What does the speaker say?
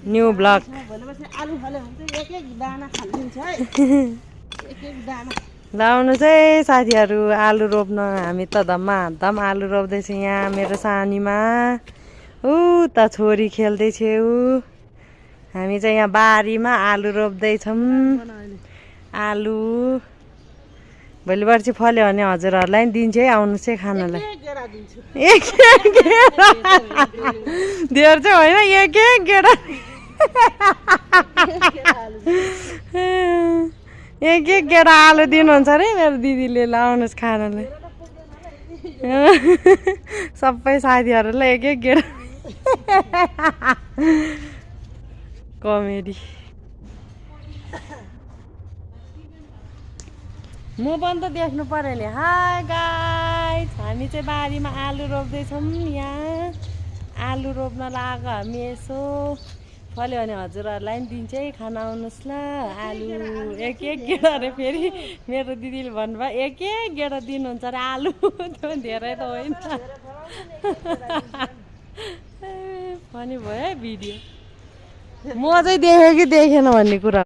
new blog लाउनु चाहिँ साथीहरू आलु रोप्न हामी त धम आलु रोप्दैछ यहाँ मेरो सानीमा ऊ त छोरी खेल्दैछौ हामी चाहिँ यहाँ बारीमा आलु रोप्दैछौँ आलु भोलि पर्सि फल्यो भने हजुरहरूलाई दिन्छु है आउनु चाहिँ खानलाई धेर चाहिँ होइन एक गेडा एक गेडा आलु दिनुहुन्छ अरे मेरो दिदीले लाउनुहोस् खानलाई सबै साथीहरूलाई एक गेडा कमेडी म पनि त देख्नु पर्यो नि हाई गाइस हामी चाहिँ बारीमा आलु रोप्दैछौँ यहाँ आलु रोप्न लाग्यो हामी यसो फल्यो भने हजुरहरूलाई पनि दिन्छ है खाना आउनुहोस् ल आलु एक गेडा अरे फेरि मेरो दिदीले भन्नुभयो एक गेडा दिनुहुन्छ अरे आलु त्यो धेरै त होइन पनि भयो है भिडियो म चाहिँ देखेँ कि देखेन भन्ने कुरा